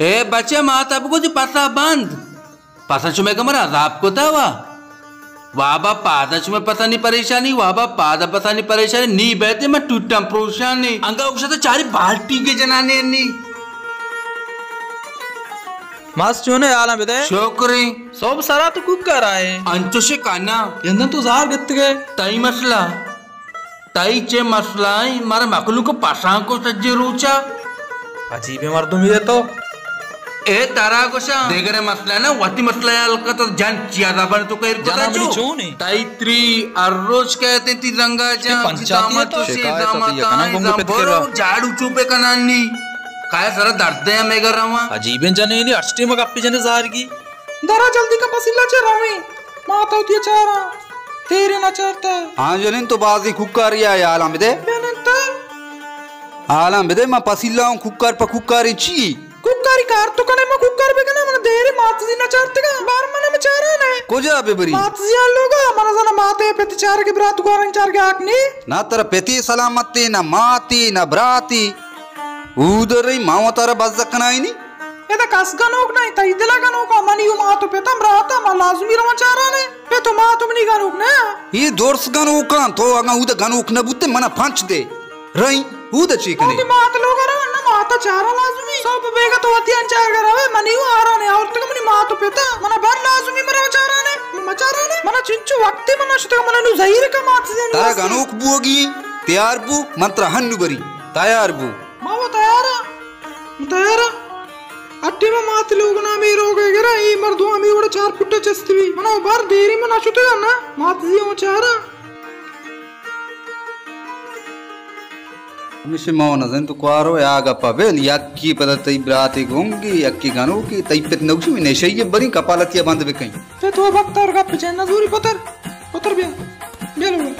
اے بچے، ماتا بگو تئی پسا بند۔ پسا شمئے کمر عذاب کتا وا۔ وابا پادا شمئے پسانی پریشانی، وابا پادا پسانی پریشانی، نی بیتے من ٹوٹاں پروشانی۔ انگا اکشتا چاری بالٹی کے جنانے نی۔ ماس چونے حالاں بدے؟ شکریں۔ صبح سرا تو کوکار آئے۔ انچوشے کنا۔ یندن تو زار گتگے۔ تئی مسئلہ۔ تئی چے مسئلہ ایں؟ مارا مخلوق پساں کو سجے روچا۔ عجیبیں مردمے ئے تو۔ اے ترا گوشاں، دگرے مسئلہ نہ، وتی مسئلہ حل کت، جن چیا زبان تو کیر کتا۔ جنا منی چو؟ چون ایں؟ تئی تری ہر روچ کئیت تئی زنگا جان، پنچاتی زامت تو شکایت زامت تو یہ کناں آئیں، گنگو زم پت برو کرا۔ جاڑو چوپے کنانی۔ کائے سرا درد ایں ہمے گھر رواں۔ عجیبیں جنے نی، ہر ٹیم گپے جنے زارگی۔ درا جلدی کا پسیلا چے رویں۔ ماتا وتی چاراں، تیرے نہ چارتا۔ ہاں جنین، تو بازیں کوکاری آ، حالاں بدے۔ بننتا۔ حالاں بدے، ما پسیلا اوں کوکار پہ کوکاری چی؟ کوکاری کار تو کنے، ما کوکار بکناں، من دیرے مات زی نہ چارتگا، بار من ہم چاراں نے۔ کجا ببری؟ مات زی آ لوگا، من زنا ماتے پت چارگے برات گوارن چارگے آک نی۔ نہ ترا پتی سلامت ایں، نہ ماتی، نہ براتی۔ اود رہی ما وتارا بزگ کنائینی۔ ادا کس گنوک نہ، تئی دلا گنوکا، منی و مات و پتاں براتا، ما لازمی رواں چارانے۔ پت و مات و منی گنوک نہ۔ اے درس گنوکاں، تو اگاں اود گنوک نہ بوتے منا پنچ دے۔ رہی، اود چی کنے؟ وتی مات لوگا رواں، نہ ماتا چاراں لازمی۔ صبح بیگا تو وتی انچارگا روے، منی و آرانے آورتگا منی مات و پتاں، منا بر لازمی مرا چارانے، ما چارانے۔ منا چنچو وقتی منا شتگا، منا نو زہیر کا مات زین ترا واسطے۔ گنوک بوگی، تیار بو، من ترا ہنو بری، تیار بو۔ ما و تیارا، تیارا۔ اٹی ما مات لوگ نامی روگ گرا، اے مردو ہمی وڑا چار پٹا چست بی۔ منا بر دیری منا شتگا نا، مات زی اوں چارا۔ ہمیشہ ما نزن تو کوارو یا گپا بل، یکی پدا تئی براتے گونگی، یکی گنوکی، تئی پت نوشی میں نشئی بری کپالتیا بند بکیں۔ تے تو بکتر گپ جن نزوری پتر، پتر بیا، بیا لوگ۔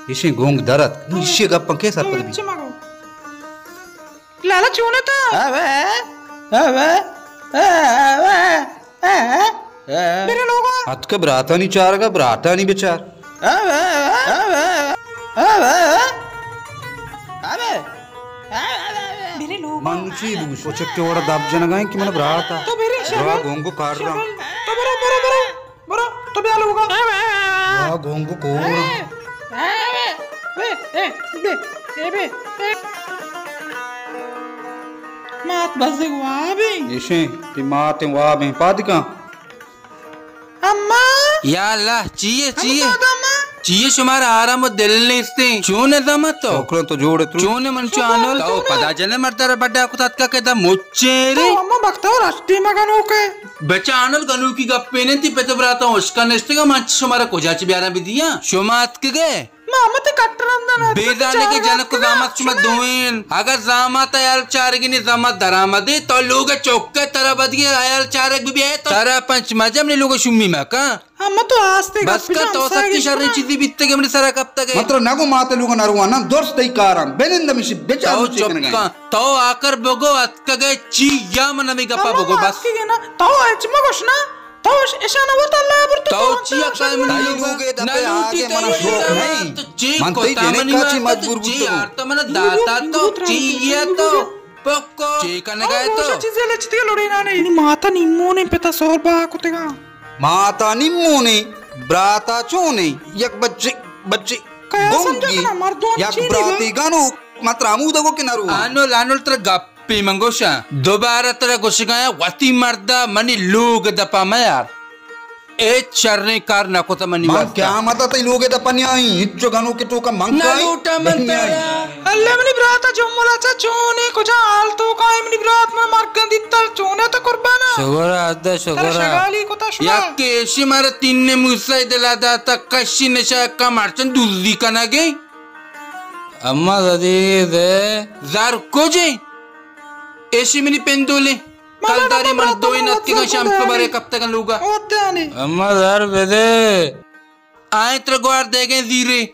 ایشیں گونگ درت، نو ایشی گپاں کے سرپد بی؟ چے مگو؟ لالا چون ات؟ اوے، اوے، اوے، اوے۔ برے لوگا۔ اتک براتانی چارگا، براتانی بچار۔ اوے، اوے، اوے، اوے، اوے۔ برے لوگا۔ من چی بگوش؟ او چکے وڑا دب جنگائیں کہ من براتا۔ تو برے شبل۔ گونگو کار رہا۔ تو برو، برو، برو۔ برو، تو بیا لوگا۔ آ گونگو کور۔ مات بزگ وابیں۔ ایشیں، تی مات وابیں۔ پادکاں۔ اما۔ یا اللہ، چیے، چیے؟ اما، پاد اما۔ چیے شمارا آرام و دل نیستیں؟ چون زمت تو؟ شکر تو جوڑ تو۔ چون من چانل؟ تو پدا جنے مردر بڈا کتات کا کہ دا مچیں رے۔ تو اما بختور ہستی مگنوکے۔ بچا انل گنوکی گپے نہ انت، پت براتا اشکا نشتگا، من چہ شمارا کجا چہ بیاراں بدیاں؟ شما اتکگے؟ ما مت کٹ رندن اتک بے دانے کے چارگا جنک اتکگا۔ زامت شما دوئین۔ اگر زامت ایال چارگی نی زامت درآمدے، تو لوگ چوکے ترا بدگی ایال چارگ بی بی تو ترا پنچ مجم نے لوگ شمی مکا۔ ہاں، ما تو آستے بس گپ کر، جان تو سکی شریں چیزی بیتگے منی سرا کپتگے۔ من ترا نگو مات لوگ نروانا، درست تئی کاراں۔ بنند مشی بچار تو چپ کن۔ تو آکر بگو اتکگے چی یا من ہمے گپا بگو بس۔ تو ہچ مگوش نا۔ تو اش-، اشانا وت اللہ برت تو تو چی اکا منی لوگے دپے آگے منا شوق نہیں۔ من تئی جنکا چی مجبور بوتگو۔ تو من داتا تو چی یہ تو پکو۔ چی کنگا تو؟ چیزے لچتی لوڑے نانے۔ منی ماتا نیمونے پتا سور با کتگا۔ ماتا نیمونے، براتا چونے، یک بچے، بچے کیا گنگی، سمجھا کنا، مردم یک چینی براتی با؟ گنوک، من ترا ہمودا گو کہ نرو۔ انل، انل ترا گپے من گوشاں۔ دوبارہ ترا گوشگایا وتی مردا منی لوگ دپا میار۔ ہچ شریں کار نہ کتا منی من واسطہ۔ قیامت تئی لوگ دپا نیائی، ہچو گنوکے ٹوکا من نہ کائی، لوٹا من نہیں آئی۔ ترا۔ اللہ منی براتا جملہ چا چونے کجا حال تو کائے منی برات من مرگن دیتل چونے تا قربانا۔ شکر ادہ شکر۔ شگالی کتا شما۔ یک ایشی مارا تین موسی دلا داتا کشی نشا کا مرچن دوزی کنگے۔ اما زدی دے۔ زر کجے؟ ایشی منی پندولے۔ کلدارے من دوئیں اتکگاں شام کو بارے کپتگاں لوگا۔ اما زر بدے۔ آئیں ترا گوار دیگیں زیرے۔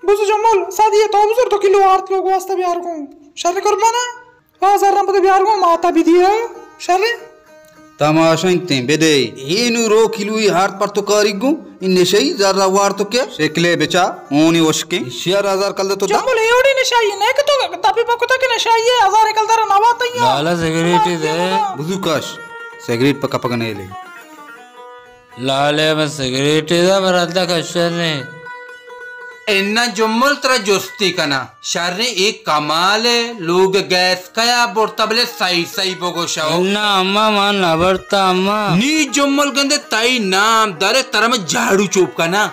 بزو جمال، سادی تو بزر تو کلو آرت لوگ واسطہ بیار گوں۔ شر قربانا۔ آ زراں پدا بیار گوں ماتا بدیے۔ شر۔ تماشا انتیں، بدے۔ اے نوں رو کلوئی ہارت پر تو کاری گوں۔ اے نشئی زر وار تو کے؟ شکلے بچا، اونی اشکیں۔ شیار ہزار کل تو دا۔ جمل اے وڑی نشئی نہ کہ تو تپی پکتا کہ نشئی ہے، ہزار کل در نوا تیاں۔ لالا سگریٹ دے۔ بزو کش، سگریٹ پکا پکا نہیں لے۔ لالے، من سگریٹے دا، من رندا کشنے۔ انا جمل ترا جستی کنا۔ شریں، اے کمال ہے، لوگ گیس کیا برتا، بلے سہی سہی بگوشو۔ انا اما، من نبرتا اما۔ نی جمل گندے، تئی نام دارے، ترا من جھاڑو چوپ کنا۔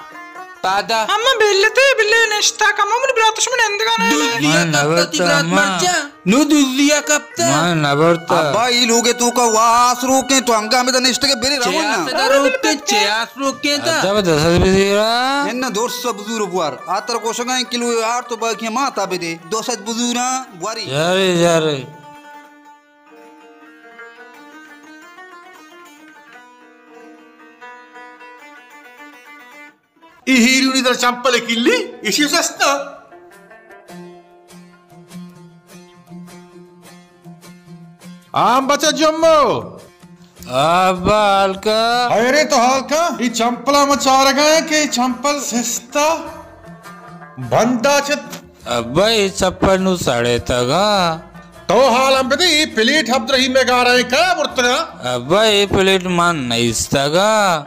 پادا۔ اما بلتے، بلے نشتا کما، من براتش من اندگا نہ۔ دزیا من کپتا نبرتا تی برات اما۔ مرچا۔ نو دزیا کپتا۔ من نبرتا۔ ابا، ای لوگے تو کا واس روکیں، تو انگا ہمیں دا نشتگے برے چے رونا۔ آس دا روکیں، چے آس روکیں تا؟ ادب دست بزیرا۔ ان درس بزور بوار۔ آتر کوشگا کلو آر تو باقی ما تا بدے۔ دو سد بزوراں بواری۔ یارے، یارے۔ اے ہیرونی در چمپل کلی، ایشی سستا۔ آم بچہ جمو۔ ابا ہلکا۔ حیرے تو ہلکا، اے چمپلا ما چارگا ہے کہ اے چمپل سستا بندا چت۔ ابا اے چپل نو سڑے تگا۔ تو حال ہم بدے، اے پلیٹ عبدالرحیم میں گارا ہے، کیا برتگا؟ ابا اے پلیٹ من نیستگا۔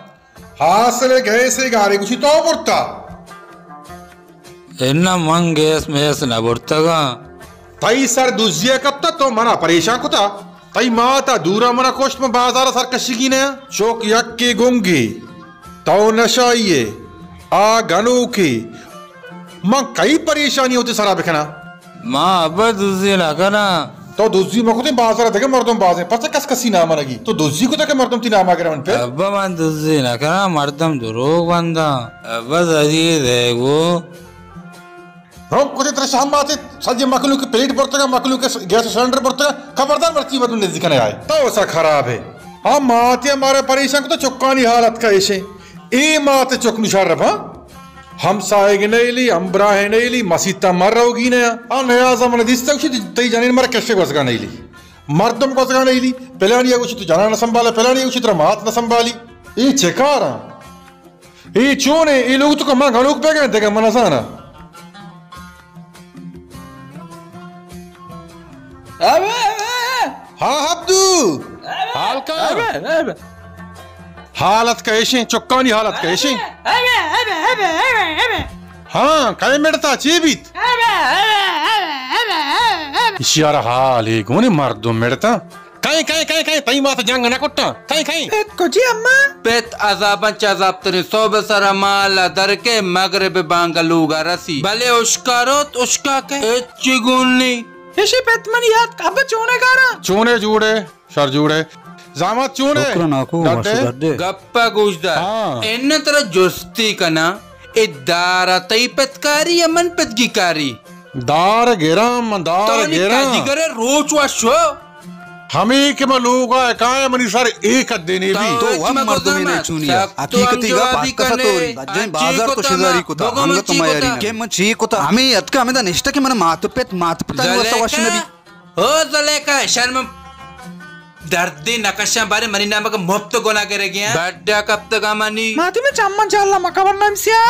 حاصل گیس گارے گوشی تو برتا۔ اناں من گیس میس نہ برتگاں۔ تئی سر دزی ء کپتہ، تو منا پریشان کتہ۔ تئی مات ء دورا منا کشت، من بازار ء سرکشگی نہ آں۔ چک یکے گنگے، تو نشائی ئے، آ گنوکے۔ من کئی پریشانی وتی سرا بکناں؟ ما ابا دزی نہ کناں۔ تو دزی مہ کتیں، بازار ء دگہ مردم بازیں، پرچا کس کسی نامنگی؟ تو دزی کتہ کہ مردم تی ناما گرون پہ؟ ابا من دزی نہ کناں، مردم دروگ بنداں۔ ابا زری دے گو۔ ہم کتے ترا شہمات، سجے مخلوق پلیٹ برتگا، مخلوق گیس سلنڈر برتگا، خبردار مرچی بدون نزدیک نہ آئے۔ تو سا خراب ہے۔ ہم ماتے ہمارا پریشان کتہ، چکانی حالت کا ایشے۔ اے مات چک نشار ربا۔ ہمساہگ نیلی، ہمبراہ نیلی، مسیتا مر روگی نیا۔ آ نیاز من دیستا گوشی، تئی جنین مر کشے گوزگا نیلی۔ مردم گوزگا نیلی، پلانی گوشی تو جنان نہ سنبھالا، پلانی گوشی ترا مات نہ سنبھالی۔ اے چے کاراں؟ اے چون اے؟ اے لوگ تو کہ ما گنوک بیگا دگہ من زانا۔ ابے، ابے، ابے۔ ہاں عبدو۔ ابے، حال کا؟ ابے، ابے۔ حالت کئیشیں، چکانی حالت کئیشیں۔ ابے، ابے، ابے، ابے، ابے۔ ہاں، کئے مڑتا چی بیت؟ ابے، ابے، ابے، ابے، ابے، ابے۔ اشیارا حال ہے گونے مردم مڑتا۔ کئے، کئے، کئے، کئے، تئی مات جنگ نہ کٹا۔ کئے، کئے۔ پت کجی اما؟ پت عذاباں چہ عذاب تریں، صبح سرا مالا در کے مغرب بانگا لوگا رسی۔ بلے اشکا روت، اشکا کئے؟ ہچی گون نی۔ ایشی پت منی یاد ابا چونے گارا؟ چونے جوڑے؟ شر جوڑ ئے۔ زامات چون ئے؟ شکر ناکو، ڈڈ ئے؟ وش ڈڈ ئے۔ گپ ءَ گوش دار۔ ہاں۔ اناں ترا جستی کناں، اے دار ءَ تئی پتکاری یا من پتگی کاری؟ دار گراں، من دار تو نی گراں۔ کجی کرے روچ وش ہو۔ ہمے کہ من لوگ ءَ کائیں منی سر اے کدے نے بی۔ تو ہم مردمے نے چونی ءَ۔ حقیقتی گپ اتکا ستوری۔ بجیں بازار تو شزاری کتا، انگت تو میاری نہ۔ کہ من چی کتا؟ ہمے اتکا ہمدا نشتہ کہ من مات پت، مات پتا وش نہ بی۔ او زلیخا، شرم دردے نکشاں، بارے منی نام کا مفت گناہ کرے گیا۔ بڈا کپتگا منی۔ ماتی میں چمن چالا مکبر نام سیا۔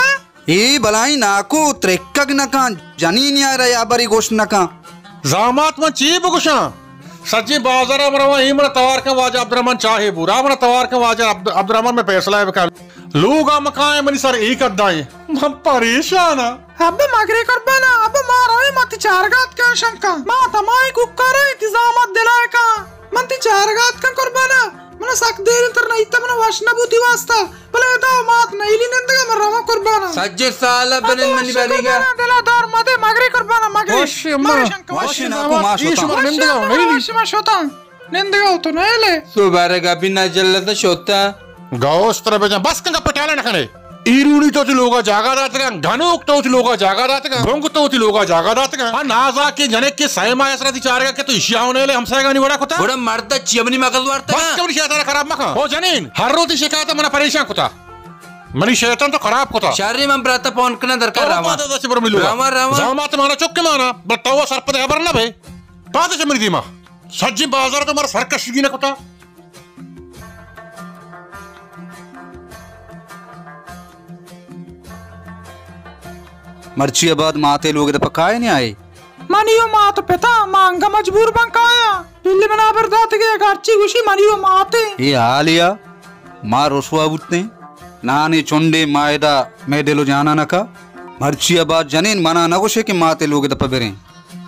اے بلائی ناکو ترکگ نکان، جنین یا ریا بری گوشت نکان۔ زامات من چی بگوشاں؟ سجیں بازار ءَ من رواں، اے من توار کن واجہ عبدالرحمن چاہے بورا، من توار کن واجہ عبد-، عبدالرحمن میں فیصلہ بکن۔ لوگ ءَ مکائیں منی سر اے کدائیں۔ من پریشان آں۔ ابا مگرے قربانا، ابا ما رویں، من تی چارگا اتکاں شنکاں۔ ما تمائیں کوکاراں تی زامات دلائے کاں۔ من تی چارگا اتکاں قربانا۔ من سک دیر تر نہ ایتا، من وش نہ بوتی واسطہ۔ بلے ادا مات نیلی نندگا، من رواں قربانا۔ سجے سال بنن منی باریگا۔ دلا دار مدے، مگرے قربانا، مگرے۔ وش ما، مگرے شنکاں، وش وش ناکو ما شتاں۔ وش ما نندگا، وش نیلی۔ وش ما شتاں۔ نندگا تو نیلے۔ سوبارگا بھی نہ جلتا شتاں۔ گوش ترا بجان، بس کن گپ ٹالا نہ کنے۔ ایرونی تو تی لوگا جاگا داتگا، گنوک تو تی لوگا جاگا داتگا، گنگ تو تی لوگا جاگا داتگا۔ ہاں، نازا کے جنے کے سائے ماہ اسرا تی چارگا کہ تو اشیا ہونے لے ہمسایگانی وڑا کتا۔ بڑا مرد چی منی مغز وارتا۔ بس کن شیطان خراب مکا۔ او جنین، ہر روتی شکایت منا پریشان کتا۔ منی شیطان تو خراب کتا۔ شری من براتا پون کنا درکار تو رواں۔ پادا دست بر ملو۔ رواں، رواں۔ زامات مانا چک مانا، بس تو سرپد خبر نہ بے۔ پادا چ منی دیما۔ سجی بازار تو مر سرکشگی نہ کتا۔ مرچی ءَ بعد مات ءِ لوگ ءِ دپ ءَ کائے نیائے؟ منی و مات پتا، ما انگہ مجبور بن کایاں۔ بلی منا بر داتگے، اگہ ہرچی گوشی منی و مات۔ اے حالیا ما رسوا بوتیں۔ نانے چنڈے ما ادا مئے دل و جانا نکا۔ مرچی ءَ بعد جنین منا نگوشے کہ مات ءِ لوگ ءِ دپ ءَ بریں۔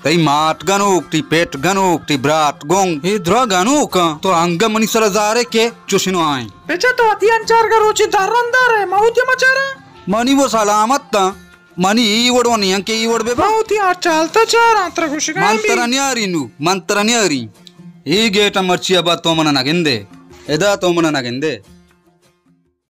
تئی مات گنوک، تئی پت گنوک، تئی برات گنگ، اے درا گنوکاں۔ تو انگہ منی سرا زارے کہ چوشنو آئیں۔ بچہ تو وتی انچارگا روچی در اندر ئے، ما وتی مچاراں۔ منی و سلامت تاں۔ منی ای وڑ و نیاں کہ ای وڑ بہ با۔ ما وتی ہر چالتا چاراں، ترا گوشگا من ہم بی۔ ترا نیاری نو، من ترا نیاری۔ ای گیٹ ءَ مرچی ءَ بعد تو منا نہ گندے۔ ادا تو منا نہ گندے۔